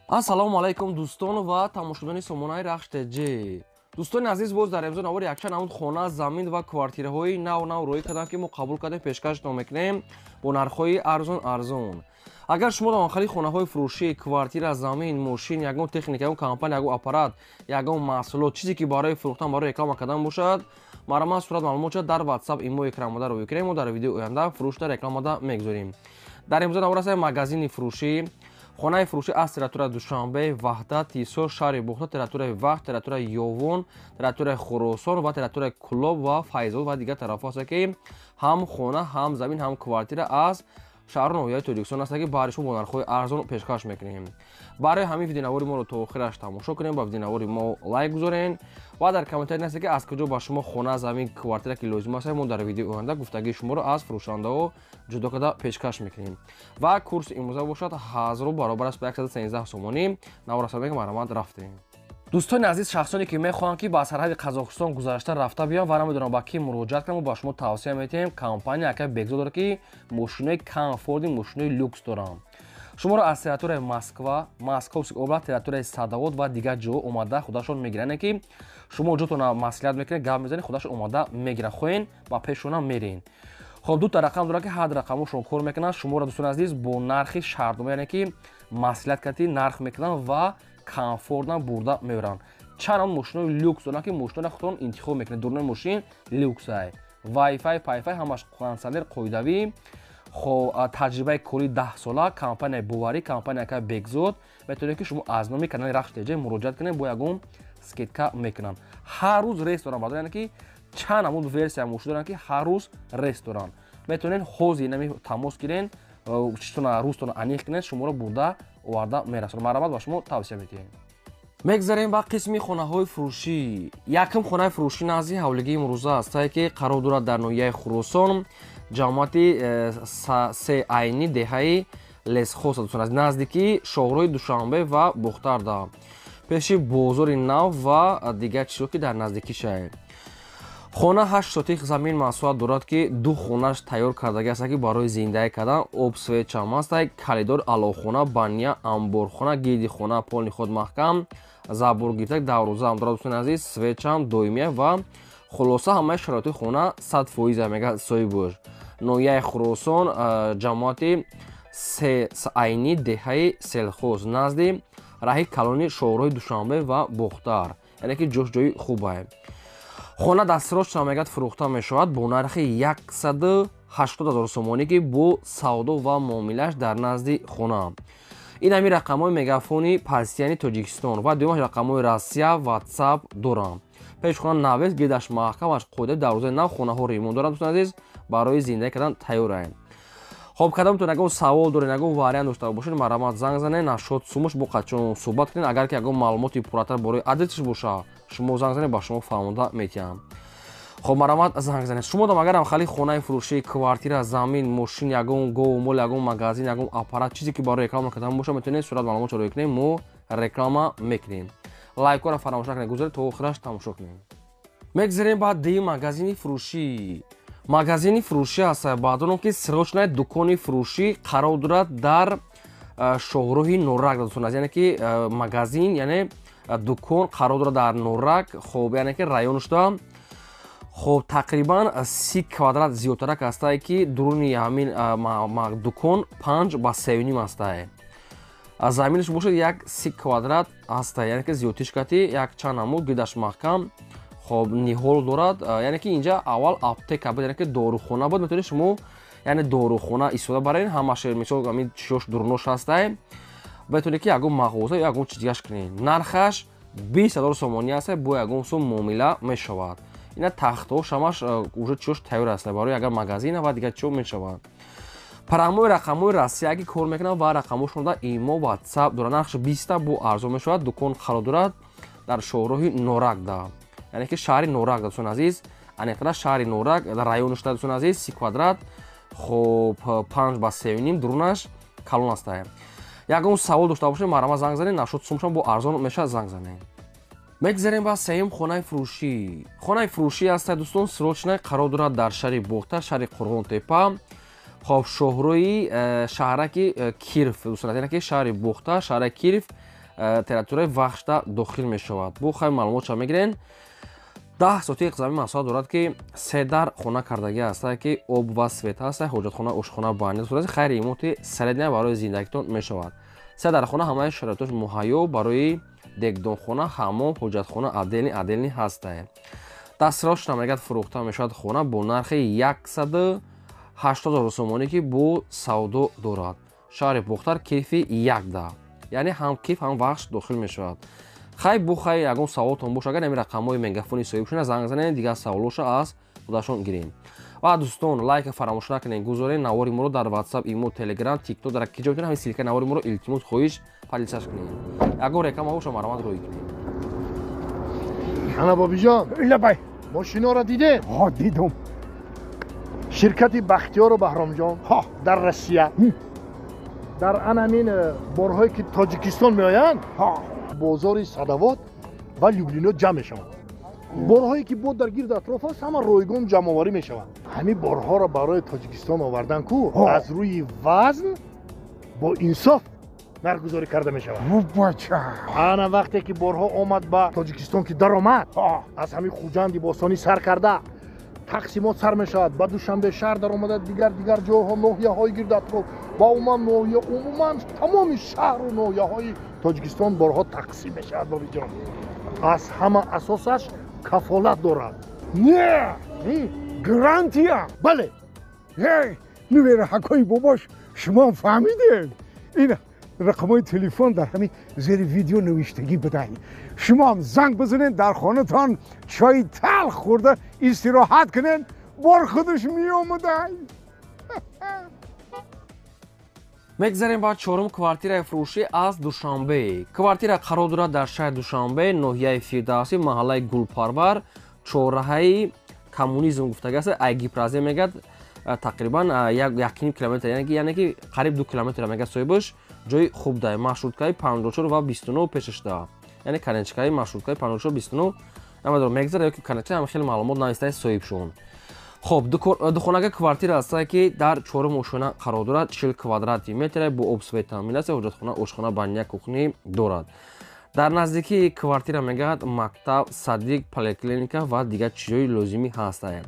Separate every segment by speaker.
Speaker 1: Ассалому алайкум, дӯстон ва тамошобинони сомонаи Рахш ТЖ. Дӯстони азиз, боз дар имзо навори якчанд намуд хона, замин ва квартираҳои нав нав роӣ кардам, ки мо қабул кардем, пешкашатон мекунем бо нархҳои арзон арзон. Агар шумо дар анхали хонаҳои фурӯшӣ, квартира, замин, мошин, ягон техника, ягон компания, ягон аппарат, ягон маҳсулот, чизе ки барои фурӯхтан, барои реклама кардан бошад, марҳамат, сурат маълумот шад дар WhatsApp, имо экранмода рӯй кунем, мо дар видеои оянда фурӯшда рекламада мегузорем. Дар имзо навор аст магазини фурӯшӣ, хонаи фурӯшӣ аз территорияи Душанбе, Ваҳдат, Ҳисор, шаҳри Бухта, территорияи Вахш, территорияи Ёвон, территорияи Хуросон ва территорияи Кӯлоб ва Файзобод ва дигар тарафҳо аст, ки ҳам хона, ҳам замин, ҳам квартира аз шаҳру ноҳияи Тоҷикистон аст, ки баҳри шумо бо нархҳои арзон пешкаш мекунем. Барои ҳамин видеонавори моро то охираш тамошо кунем, ба видеонавори мо лайк гузорен ва дар комментарий нависед, ки аз куҷо ба шумо хона, замин, квартира ки лозим аст. Мо дар видеои оянда гуфтагии шуморо аз фурӯшандаҳо ҷудо карда пешкаш мекунем. Ва курси имрӯза бошад 1000 баробар аст ба 113 сомонӣ. Навраса мегӯям, марҳамат, рафтем. Дӯстони азиз, шахсоне ки мехоҳанд, ки ба сарҳади Қазоқистон гузашта рафта биёянд ва намедонам ба кӣ муроҷиат кунам, ба шумо тавсия медиҳем компания акай Бекзод дорад, ки мошинои комфортный, мошинои люкс доранд. Шуморо аз территорияи Москва, Московский область, территорияи Садовод ва дигар ҷо омада худашон мегиранд, ки шумо ҷотона маслиҳат мекунед, гап мезанед, худашон омада мегиранд, хоҳен ба пешона мерен. Хоб, дута рақам дорад, ки ҳар рақамошон кор мекунанд. Шуморо, дӯстони азиз, бо нархи шартнома, яъне ки маслиҳат кардӣ нарх мекунанд ва комфортно бурда меоранд. Чанд мошинои люкс доранд, ки мошиноро худтон интихоб мекунед. Дурнои мошин люксай, вайфай, пайфай, ҳамаш, кондитсионер қоидавӣ. Хоб, таҷрибаи кори 10 сола, компанияи боварӣ, компания ака Бекзод. Метавонед, ки шумо аз номи канали Рахш ТЖ муроҷиат кунед, бо ягон скидка мекунанд. Ҳар рӯз рейс доранд, баъд яъне ки чанд намуд версия мошин доранд, ки ҳар рӯз рейс доранд. Метавонед ҳозир нами тамос гирен, чизтона рӯзтона аниқ кунед, шуморо бурда оварда мерасонад. Марҳамат, ба шумо тавсия медиҳем. Мегзарем ба қисми хонаҳои фурӯшӣ. Якум хонаи фурӯшӣ назди ҳавлигии имрӯза астае, ки қарор дорад дар ноҳияи Хуросон, ҷамоати Се Айнӣ, деҳаи Лесхоз, наздикии шоҳроҳи Душанбе ва Бухтарда, пеши бозори нав ва дигар чизҳо, ки дар наздикишае. Хона 8 сотих замин масоҳат дорад, ки ду хонаш тайёр кардагӣ аст, ки барои зиндагӣ кардан об, свет чам астай, калидор, аловхона, баня, амборхона, гирди хона полный ход маҳкам, забор гирифтак, дарвозаам дорад. Дӯстони азиз, свет чам доимия ва хулоса ҳамаи шароити хона 100%, мега соҳибош. Ноҳияи Хуросон, ҷамоати Се Айнӣ, деҳаи Селхоз, назди раҳи калони шоҳроҳи Душанбе ва Бохтар, яъне ки ҷош ҷои хубае. Хона дастрош мегӯяд, фурӯхта мешавад бо нархи 180 000 сомонӣ, ки бо савдо ва муомилааш дар назди хона. Ин ҳамин рақамҳои мегафони пастияни Тоҷикистон ва дуюмаш рақамҳои Россия, Ватсап доранд. Пеши хона навес, гирдаш маҳкамаш, қоидаи дарвозаи нав, хонаҳо ремонт доранд. Дӯстони азиз, барои зиндагӣ кардан тайёраем. Хоб, кадомтон ягон савол доред, ягон вариант дошта бошед, марҳамат, занг занед, нашод сумуш бо қачон суҳбат кунед. Агар ки ягон маълумоти пурратар бораи адресиш боша, шумо занг занед, ба шумо фаҳмонда метиҳам. Хоб, марҳамат, занг занед. Шумо дам агарам хали хонаи фурӯшӣ, квартира, замин, мошин, ягон гову мол, ягон магазин, ягон аппарат, чизе ки барои реклама кардан боша, метавонед сурат маълумот роӣ кунед, мо реклама мекунем. Лайкҳоро фаромӯш накунед, гузоред, то охираш тамошо кунем. Мегзарем ба дуюм магазини фурӯшӣ. Магазини фурӯшӣ аст, баъдоном ки срочная дукони фурӯшӣ қарор дорад дар шоҳроҳи Норак, дӯстон, яъне ки магазин, яъне дукон қарор дорад дар Норак. Хоб, яъне ки районушда. Хоб, тақрибан 30 квадрат зиёдтарак астае, ки дуруни ҳамин дукон 5 ба 3,5 астае. Заминаш бошад як 30 квадрат астае, яъне ки зиёдтиш кати як чанд намуд, гирдаш маҳкам. Хоб, ниҳол дорад, яъне ки инҷа аввал аптека буд, яъне ки дорухона буд. Метавонед шумо, яъне дорухона истифода баред, ҳамаш мисол ҳамин чиёш дурунош ҳастай, метавонед, ки ягон мағоза ё ягон чиз дигаш кунед. Нархаш 20 000 сомонӣ аст, бо ягон сум муомила мешавад. Ина тахтҳош ҳамаш уже чиёш тайёр аст, барои агар магазина ва дигар чиё мешавад. Парамои рақамҳои россияги кор мекунанд ва рақамҳошонда имо, Ватсап дорад. Нархаш биста бо арзон мешавад. Дукон қарор дорад дар шоҳроҳи Норакда, яъне ки шаҳри Норак, дӯстони азиз, аниқтара шаҳри Норак, дар районушда. Дӯстони азиз, 30 квадрат, хоб, 5 ба 3,5, дурунаш калон астае. Ягон савол дошта бошед, марҳамат, занг занед, нашуд сумшон бо арзон мешавад, занг занед. Мегзарем ба сеюм хонаи фурӯшӣ. Хонаи фурӯшӣ ҳаста, дӯстон, срочная, қарор дорад дар шаҳри Бохтар, шаҳри Қурғонтепа. Хоб, шоҳрӯи шаҳраки Киров, дӯстон, яъне ки шаҳри Бохтар, шаҳраки Киров. территорияи Вахшда дохил мешавад. Бу хай маълумотша мегирен. 10 сотиқ замин масоҳат дорад, ки се дар хона кардагӣ ҳастад, ки об ва свет ҳаста, ҳоҷатхона, ошхона, баня сурати хайр ремонти средняя барои зиндагитон мешавад. Се дар хона ҳамаи шароитош муҳайё, барои дегдонхона, ҳаммом, ҳоҷатхона отдельный отдельный ҳастае. Дастрош мегӯяд, фурӯхта мешавад хона бо нархи 180 0 сомонӣ, ки бо савдо дорад. Шаҳри Бохтар, Кифи якда, яъне ҳам Киф, ҳам Вахш дохил мешавад. Хай бу хай, ягон саволтон боша, агар ҳамин рақамҳои мегафони соҳибшона занг занед, дигар саволоша аз худашон гирем. Ва дӯстон, лайка фаромӯш накунед, гузоред навори моро дар WhatsApp, имо, Telegram, TikTok, дар ки ҷо метавонед, ҳамин ссылка и навори моро, илтимос, хоҳиш, поделиться ш кунед. Ягон реклама боша, марҳамат, рӯй кунед.
Speaker 2: Ана, бобиҷон.
Speaker 3: Лабай.
Speaker 2: Мошиноро дидем?
Speaker 3: Ҳо, дидум.
Speaker 2: Ширкати Бахтиёру Баҳромҷон дар Россия дар ан ҳамин борҳое, ки Тоҷикистон меоянд, бозори Садовод ва Люблино ҷамъ мешаванд. Борҳое, ки бо дар гирд атроф аст, ҳама ройгон ҷамъоварӣ мешаванд. Ҳамин борҳоро барои Тоҷикистон овардан ку, аз рӯи вазн бо инсоф нархгузорӣ карда мешавад.
Speaker 3: Бача.
Speaker 2: Ана, вақте ки борҳо омад ба Тоҷикистон, ки даромад, аз ҳамин Хуҷанди бостонӣ сар карда, тақсимот сар мешавад, ба Душанбе шаҳр даромада, дигар дигар ҷойҳо, ноҳияҳои гирд атроф ва умуман ноҳия, умуман тамоми шаҳру ноҳияҳои Тоҷикистон борҳо тақсим мешавад. Бобиҷон, аз ҳама асосаш кафолат дорад.
Speaker 3: Не, гарантия.
Speaker 2: Бале.
Speaker 3: Нувераҳакои бобош, шумо фаҳмидед, ин рақамҳои телефон дар ҳамин зери видео навиштагӣ будай. Шумоам занг бизанед, дар хонатон чойи талх хӯрда истироҳат кунед, бор худаш меомадай.
Speaker 1: Мегзарем ба чорум квартираи фурӯшӣ аз Душанбе. Квартира қарор дорад дар шаҳри Душанбе, ноҳияи Фирдавсӣ, маҳаллаи Гулпарвар, чорраҳаи Коммунизм гуфтага аст. Ай Гипразе мегӯяд, тақрибан 1,5 километр, яъне ки қариб 2 километр мегӯяд соҳибаш. Ҷои хуб дай, маршруткаи 54 ва 29 пешашда, яъне конечка и маршруткаи 54 29 намедонам мегзара ёки конечка, ҳам хеле маълумот навистаи соҳибшон. Хоб, духонака квартира ҳастае, ки дар чорум ошёна қарор дорад, 40 квадрати метре, бо об, свет таъмин аст, ҳоҷатхона, ошхона, баня, кухня дорад. Дар наздикии квартира мегӯяд, мактаб, садик, поликлиника ва дигар чизҳои лозимӣ ҳастае.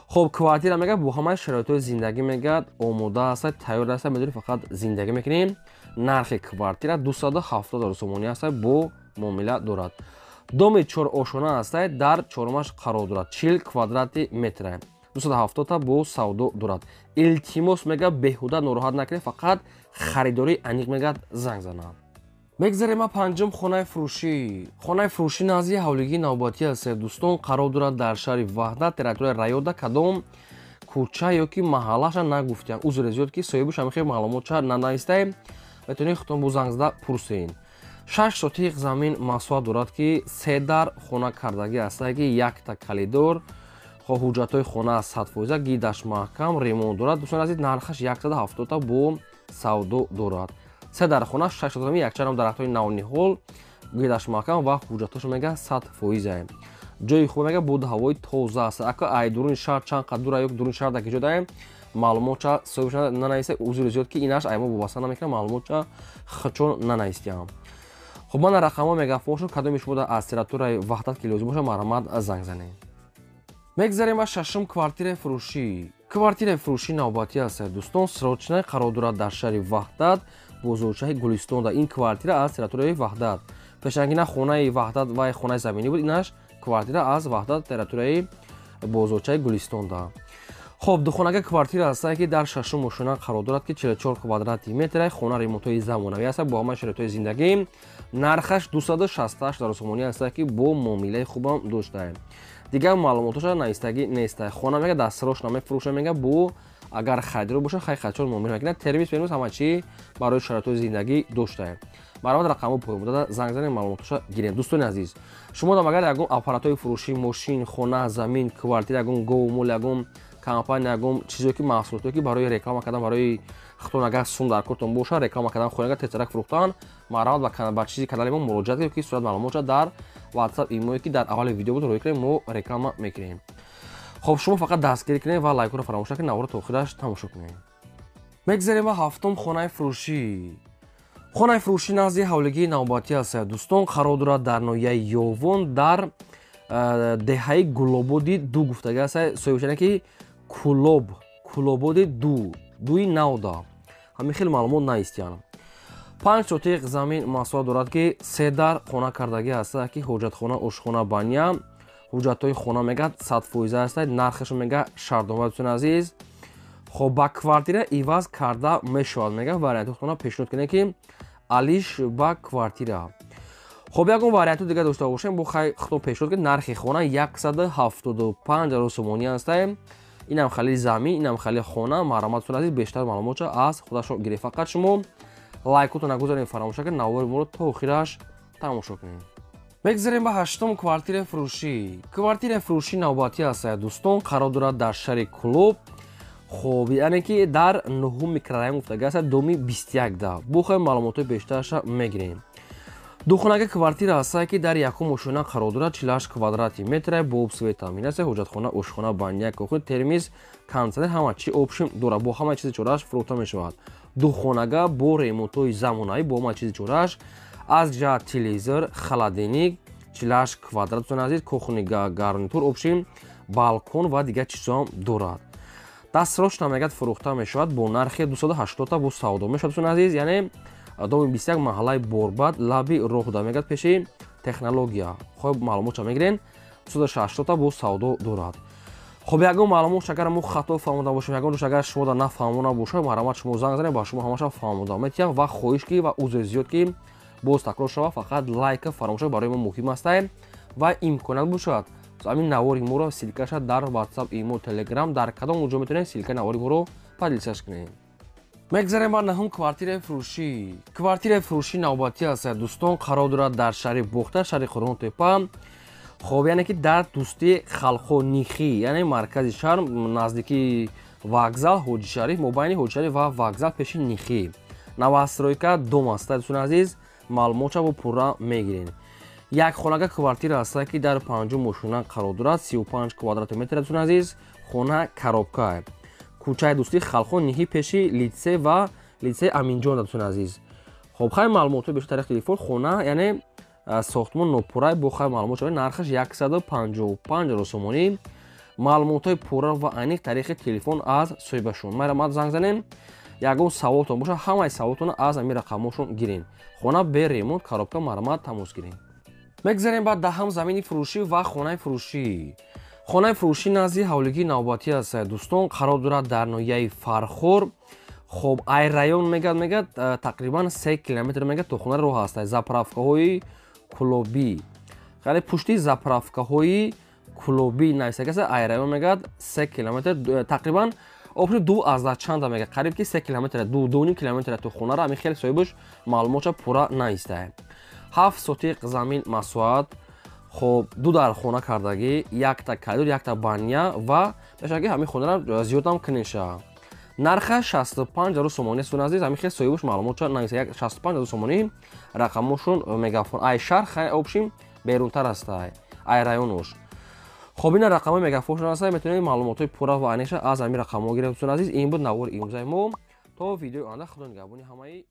Speaker 1: Хоб, квартира мегӯяд, бо ҳамаи шароитҳои зиндагӣ мегӯяд, омода аст, тайёр аст, медонӣ, фақат зиндагӣ мекунем. Нархи квартира 270 0 сомонӣ аст, бо муомила дорад. Доми чорошона ҳастае, дар чорумаш қарор дорад, 40 квадрати метре, 270-та, бо савдо дорад. Илтимос, мегӯяд, беҳуда нороҳат накунед, фақат харидории аниқ мегӯяд, занг занад. Мегзарем ба панҷум хонаи фурӯшӣ. Хонаи фурӯшӣ назди ҳавлигии навбатӣ аст, дӯстон, қарор дорад дар шаҳри Ваҳдат, территорияи Райода. Кадом кӯча ё ки маҳаллаша нагуфтиям, узре зиёд, ки соҳибаш ҳамин хел маълумотша нанавистаем, метавонед худтон бо занг зада пурсен. 6 сотиқ замин масоҳат дорад, ки се дар хона кардагӣ ҳастае, ки якта коридор. Хо, ҳуҷҷатҳои хона 100%, гидаш маҳкам, ремонт дорад. Дӯстони азиз, нархаш 170-та, бо савдо дорад. Се дар хона, 6 замин, якчандам дарахтҳои навниҳол, гидаш маҳкам ва ҳуҷҷатҳошо мега 100%. Ҷои хуб мега, буд ҳавои тоза аст. Ака, ай дуруни шаҳр чанд қад дура ё дуруни шаҳр дар ки ҷо даем, маълумотча соҳибша нанависта. Узри зиёд, ки инаш ай мо вобаста намекунам, маълумотча чон нанавистиям. Хуб, мана рақамҳо мегафоншон, кадоми шумо аз территорияи Ваҳдат ки лозим боша, марҳамат, занг занед. Мегзарем ба шашум квартираи фурӯшӣ. Квартираи фурӯшӣ навбатӣ аст, дӯстон, срочная, қарор дорад дар шаҳри Ваҳдат, бозорчаи Гулистонда. Ин квартира аз территорияи Ваҳдат. Пешангина хонаи Ваҳдат ва хонаи заминӣ буд, инаш квартира аз Ваҳдат, территорияи бозорчаи Гулистонда. Хоб, духонака квартира ҳастае, ки дар шашум ошёна қарор дорад, ки 44 квадрати метре, хона ремонтҳои замонавӣ аст, бо ҳамаи шароитҳои зиндагӣ. Нархаш 268 0 сомонӣ ҳастае, ки бо муомилаи хубам доштаем. Дигар маълумотоша навистагӣ неста. Хона мега, дастрош намефурӯша, мега, бо агар харидор боша, хай хачор муомила мекунад. Термис пермис ҳама чӣ барои шароитҳои зиндагӣ доштаем. Марҳамат, рақамҳо поён дода, занг занем, маълумотоша гирем. Дӯстони азиз, шумо дам агар ягон аппаратҳои фурӯшӣ, мошин, хона, замин, квартира, ягон гову мол, ягон компания, ягон чизое ки маҳсулотое ки барои реклама кардан, барои худтон агар сум дар кортон боша, реклама кардан хоҳед, агар тезтарак фурӯхтан, марҳамат, ба чизи канали мо муроҷиат кунед, ки сурат маълумотша дар WhatsApp, имое ки дар аввали видео буд, рӯй кунем, мо реклама мекунем. Хоб, шумо фақат дастгирӣ кунед ва лайкҳоро фаромӯш накунед, наворо то охираш тамошо кунед. Мегзарем ба ҳафтум хонаи фурӯшӣ. Хонаи фурӯшӣ назди ҳавлигии навбатӣ аст, дӯстон, қарор дорад дар ноҳияи Ёвон, дар деҳаи Гулободи ду гуфтага аст соҳибшане ки Кулоб, Кулободи ду, дуи навда. Ҳамин хел маълумот наистиян. 5 сотиқ замин масоҳат дорад, ки се дар хона кардагӣ аст, ки ҳоҷатхона, ошхона, баня, ҳуҷҷатҳои хона мегӯяд 100% аст, нархашо мегӯяд шартнома, дӯстони азиз. Хоб, ба квартира иваз карда мешавад, мегӯяд варианти хона пешниҳод кунед, ки алиш ба квартира. Хоб, ягон варианту дига дошта бошем, бо хай худо пешниҳод кунед. Нархи хона 175 ҳазор сомонӣ аст. Инам хали замин, инам хали хона. Марҳамат, дӯстони азиз, бештар маълумотша аз худашон гиред. Фақат шумо лайкотро нагузоред, фаромӯш накунед, навори моро то охираш тамошо кунед. Мегзарем ба ҳаштум квартираи фурӯшӣ. Квартираи фурӯшӣ навбатӣ аст, дӯстон, қарор дорад дар шаҳри Кулоб. Хоб, яъне ки дар нуҳум микрорайон гуфтага аст, доми 21-да. Бухай маълумотҳои бештараша мегирем. Духонаги квартира аст, ки дар якум ошёна қарор дорад, 48 квадрати метра, бо об, свет таъмин аст, ҳоҷатхона, ошхона, баня, кухня, термиз, кондитсионер, ҳама чи общем дорад, бо ҳама чизи чорааш фурӯхта мешавад. Духонага бо ремонтҳои замонавӣ, бо ҳама чизи чорааш, аз ҷиҳат телевизор, холодильник, 48 квадрат, дӯстони азиз, кухни гарнитур, общем балкон ва дигар чизҳоам дорад. Дастсрочно мегӯяд фурӯхта мешавад бо нархи 280 бо савдо мешавад, дӯстони азиз, яъне доми 21, маҳаллаи Борбад, лаби роҳда, мегӯяд пеши технология. Хоб, маълумотша мегирен, 280 бо савдо дорад. Хоб, ягон маълумот агар мо хато фаҳмода бошем, ягон ҷош агар шумо да нафаҳмона бошад, марҳамат, шумо занг занед, ба шумо ҳамаша фаҳмода метиҳам. Ва хоҳиш ки ва узри зиёд, ки боз такрор шава, фақат лайка фаромӯш барои мо муҳим аст ва имконият бошад, ҳамин навори моро ссылка ша дар WhatsApp, имо, Telegram, дар кадом ҷо метавонед ссылка и навори моро поделиться ш кунед. Мегзарем ба наҳум квартираи фурӯшӣ. Квартираи фурӯшӣ навбатӣ аст, дӯстон, қарор дорад дар шаҳри Бохта, шаҳри Қурғонтепа. Хоб, яъне ки дар дӯстии халқҳо Нихӣ, яъне маркази шаҳр, наздикии вокзал Ҳоҷишариф, мобайни Ҳоҷишариф ва вокзал, пеши Нихӣ, новостройка дом аст, дӯстони азиз, маълумотша бо пурра мегирем. Як хонага квартира аст, ки дар панҷум ошёна қарор дорад, 35 квадрати метр, дӯстони азиз, хона коробка, кӯчаи дӯстии халқҳо Ниҳӣ, пеши литсей ва литсеи Аминҷон, дӯстони азиз. Хоб, хай маълумотҳои бештар тариқи телефон. Хона, яъне сохтмон нопурра, бо хай маълумот шавад, нархаш 155 ҳазор сомонӣ. Маълумотҳои пурра ва аниқ тариқи телефон аз соҳибашон. Марҳамат, занг занем, ягон саволтон бошад, ҳамаи саволтонро аз ҳамин рақамҳошон гирен. Хона бе ремонт, коробка, марҳамат, тамос гирем. Мегзарем ба даҳам замини фурӯшӣ ва хонаи фурӯшӣ. Хонаи фурӯшӣ назди ҳавлигии навбатӣ аст, дӯстон, қарор дорад дар ноҳияи Фархор. Хоб, ай район мегӯяд тақрибан 3 километр мегӯяд то хона роҳ аст. Заправка ҳои Кулобӣ, яъне пушти заправка ҳои Кулобӣ нависага аст. Ай район мегӯяд 3 километр тақрибан, обши ду азда чанда мегӯяд, қариб ки 3 километр, 2,5 километр то хонара. Ҳамин хеле соҳибаш маълумотша пурра наистае. 7 сотиқ замин масоҳат. Хоб, ду дар хона кардагӣ, якта коридор, якта баня ва мешавад ки ҳамин хонара зиёдам кунеша. Нарха 65 ҳазор сомонӣ аст, азиз. Ҳамин хел соҳибаш маълумотша нависа, 65 ҳазор сомонӣ. Рақамошон мегафон, ай шаҳр хай общем берунтар астай, ай районош. Хоб, ина рақамҳои мегафоншон аст, метавонед маълумотҳои пурра ва аниқша аз ҳамин рақамҳо гиред, дӯстони азиз. Ин буд навори имрӯзаи мо. То видеои оянда, худо нигаҳбони ҳамаи.